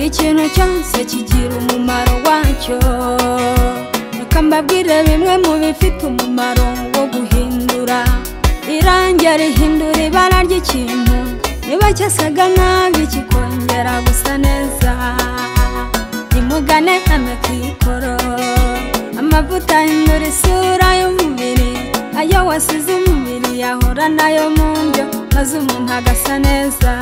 Buri kintu cyose kigira umumaro wacyo. Reka mbabwire bimwe mu bifite umumaro wo guhindura. Irangi rihindura ibara ry'ikintu, niba cyasaga nabi kikongera gusa neza. Nimugane amikoro, amavuta ahindura isura y'umubiri, ayo wasize umubiri yahora nayo mu ndyo, maze umuntu agasa neza.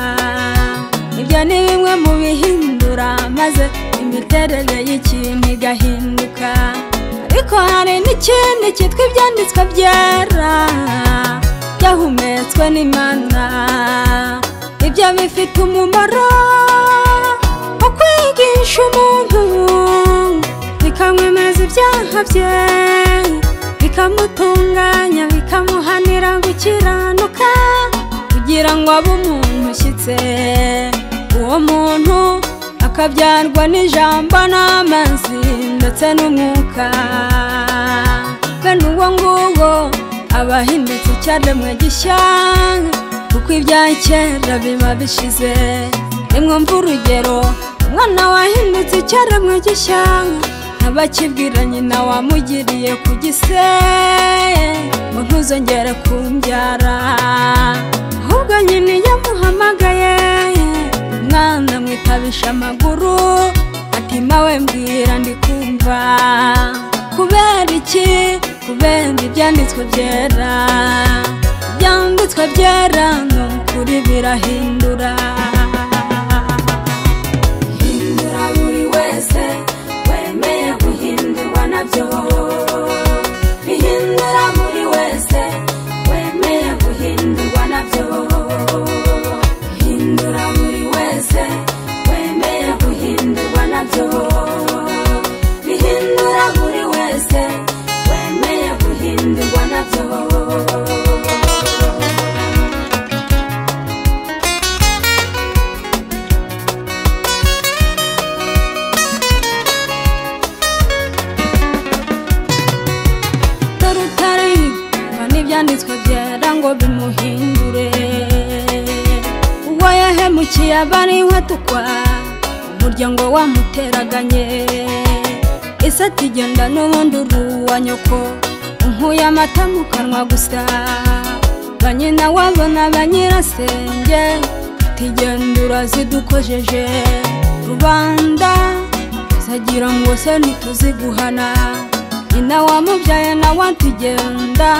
Ibyo ni bimwe mu bihindura, maze imiterere y'ikintu igahinduka. Ariko hari n'ikindi cyitwa ibyanditswe byera, byahumetswe n'Imana. Ibyo bifite umumaro wo kwigisha umuntu, bikamwemeza ibyaha bye, bikamutunganya, bikamuhanira gukiranuka, kugira ngo abe umuntu ushyitse. Uwo muntu akabyarwa n'ijambo n'amazi ndetse n'umwuka. Bene uwo nguwo aba ahindutse icyaremwe gishya, kuko ibya kera biba bishize. Nimwumve urugero, umwana wahindutse icyaremwe gishya ntabakibwira nyina wamugiriye ku gise ngo ntuzongere kumbyara, ahubwo nyina iyo amuhamagaye umwana amwitabisha amaguru, ati mawe mbwira ndi kumva. Kubera iki? Kubera ibyanditswe byera. Ibyanditswe byera ni ukuri birahindura. Hindura buri wese wemeye guhindurwa nabyo. Bihindura buri wese wemeye guhindurwa nabyo. Hindura buri wese wemeye guhindurwa nabyo. Bihindura buri wese wemeye guhindurwa nabyo. Dore utarigwa n'ibyanditswe byera ngo bimuhindure, uwo yahemukiye aba ari we atukwa, umuryango wamuteraganye. Ese ati genda n'ubundi uri uwa nyoko, unkuye amata mu kanwa gusa. Ba nyina wabo na ba nyirasenge ati genda urazidukojeje. Rubanda zagira ngo se ntituziguhana, nyina wamubyaye nawe ati genda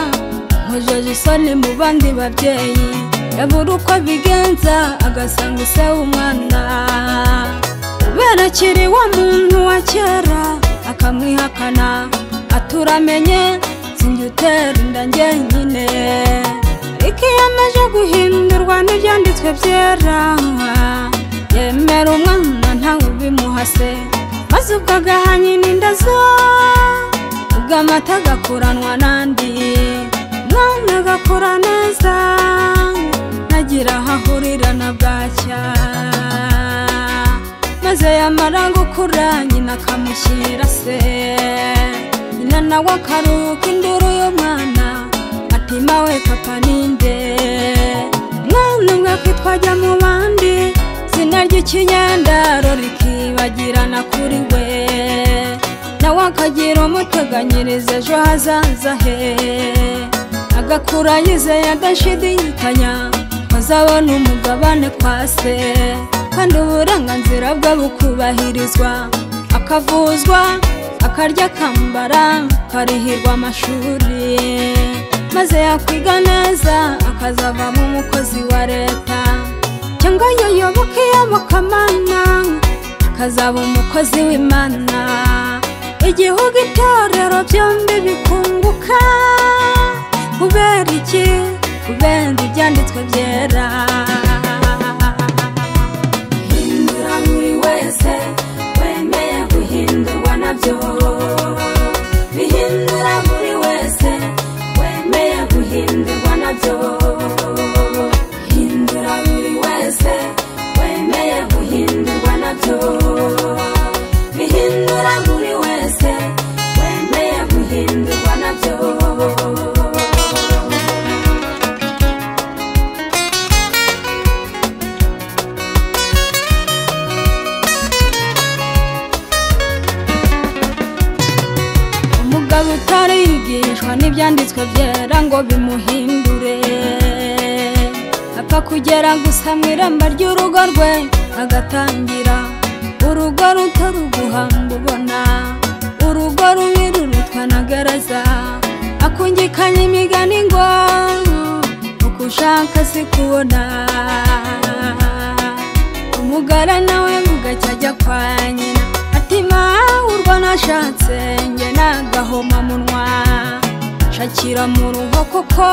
nkojeje isoni mu bandi babyeyi. Yabura uko abigenza agasanga ise w'umwana, kubera akiri wa muntu wa kera akamwihakana, aturamenye sinjye utera inda njyenyine. Ariko iyo amaze guhindurwa n'ibyanditswe byera, yemera umwana ntawe ubimuhase, maze ubwo agaha nyina inda zo, ubwo amata agakuranwa n'andi, umwana agakura neza, ntagira aho ahurira na bwacya. Maze yamara gukura nyina akamushyira se, nyina nawe akaruka induru y'umwana, ati mawe papa ninde? Umwana umwe akitwa ajya mu bandi, izina ry'ikinyendaro rikibagirana kuri we, nawe akagira umuteganyiriza ejo hazaza he, agakura yizeye adashidikanya ko azabona umugabane kwa se, kandi uburenganzira bwe bukubahirizwa, akavuzwa, akarya, akambara, akarihirwa amashuri, maze yakwiga neza akazavamo umukozi wa leta, cyangwa yoyoboka iyobokamana akazaba umukozi w'Imana. Igihugu itorero byombi bikunguka. Kubera iki? Kubera ibyanditswe byera. Hindura buri wese wemeye guhindurwa nabyo. Bihindura buri wese wemeye guhindurwa nabyo. Hindura buri wese wemeye guhindurwa nabyo. Bihindura buri wese wemeye guhindurwa nabyo. byera ngo bimuhindure. Apfa kugera gusa mu irembo ry'urugo rwe agatangira. Urugo rutaruguhamba ubona, urugo rubi rurutwa na gereza. Akungikanya imigani ngo uko ushaka si kubona. Umugore nawe bugacya ajya kwa nyina ati mawe urwo nashatse njye nagahomamunwa, shakira mu ruho koko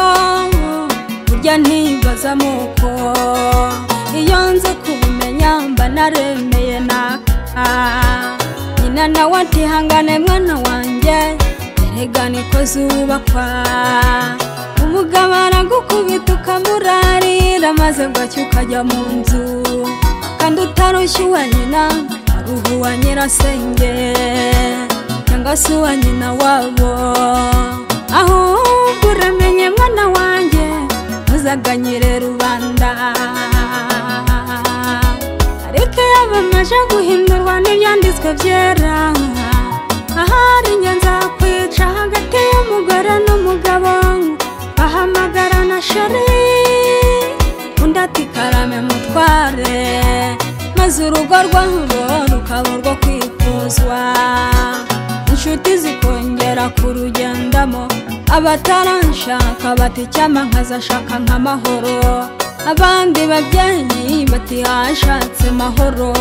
burya ntibaza amoko. Iyo nze kubimenya mba naremeye naka. Nyina nawe ati hangane mwana wanjye, erega niko zubakwa. Umugabo aragukubita ukamurarira maze bwacya ukajya mu nzu, kandi utarushye uwa nyina aruha uwa nyirasenge cyangwa se uwa nyina wabo. Ahubwo uramenye mwana wanjye, ntuzaganyire rubanda. Ariko iyo bamaze guhindurwa n'ibyanditswe byera, ahari njye nzakwica hagati y'umugore n'umugabo, bahamagara na sheri undi ati karame mutware, maze urugo rwabo rukaba urwo kwifuzwa. Inshuti zikongera kurugendamo, abataranshaka bati icyampa nkazashaka nk'amahoro, abandi babyeyi bati hashatse mahoro.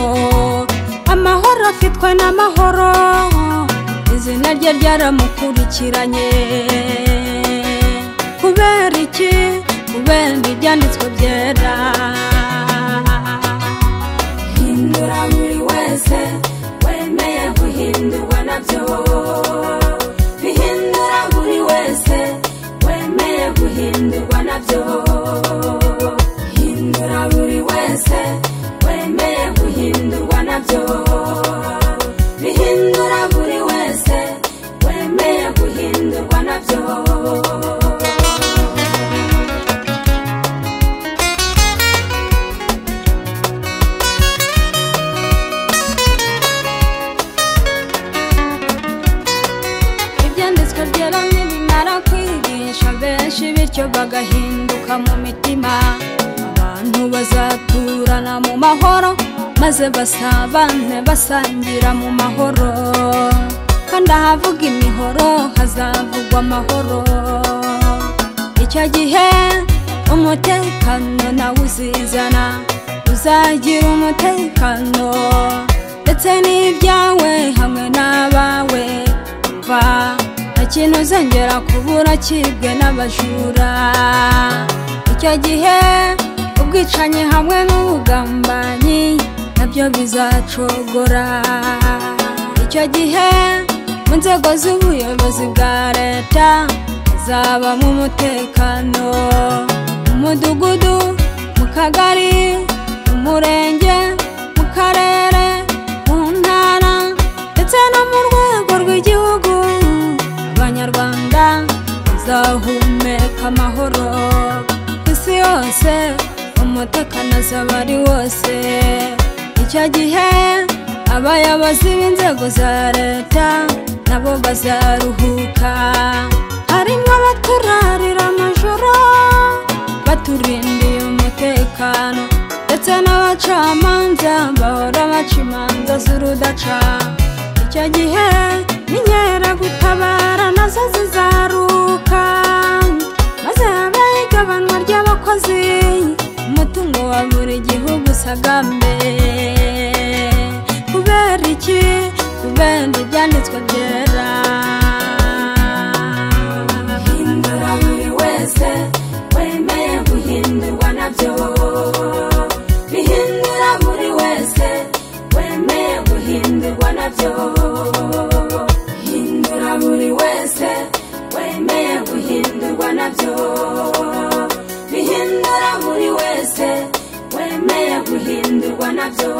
Amahoro afitwe n'amahoro, izina rye ryaramukurikiranye. Kubera iki? Kubera ibyanditswe byera. Hindura buri wese wemeye guhindurwa nabyo, bihindura buri wese wemeye guhindurwa nabyo. Hindura buri wese wemeye guhindurwa nabyo, bihindura buri wese wemeye guhindurwa nabyo. Ibyanditswe byera nibimara kwigisha benshi bityo bagahinduka mu mitima, abantu bazaturana mu mahoro maze basabane basangira mu mahoro. Kandi ahavuga imihoro hazavugwa amahoro. Icyo gihe umutekano nawe uzizana, uzagira umutekano ndetse n'ibyawe hamwe n'abawe. Nta kintu uzongera kubura kibwe n'abajura. Icyo gihe ubwicanyi hamwe n'ubugambanyi nabyo bizacogora. Icyo gihe mu nzego z'ubuyobozi bwa leta hazabamo umutekano, mu mudugudu, mu kagari, mu murenge, mu karere, mu ntara ndetse no mu rwego rw'igihugu. Abanyarwanda bazahumeka amahoro ku isi yose, umutekano azaba ari wose. Icyo gihe abayobozi b'inzego za leta nabo bazaruhuka, harimo abaturarira amajoro baturindiye umutekano, ndetse n'abacamanza bahora baca imanza z'urudaca. Icyo gihe n'inkeragutabara nazo zizaruka, maze habeho igabanwa ry'abakozi, umutungo wa buri gihugu usagambe. Kubera iki? Kubera ibyanditswe byera. Hindura buri wese wemeye guhindurwa nabyo, bihindura buri wese wemeye guhindurwa nabyo. Hindura buri wese wemeye guhindurwa nabyo, bihindura buri wese wemeye guhindurwa nabyo.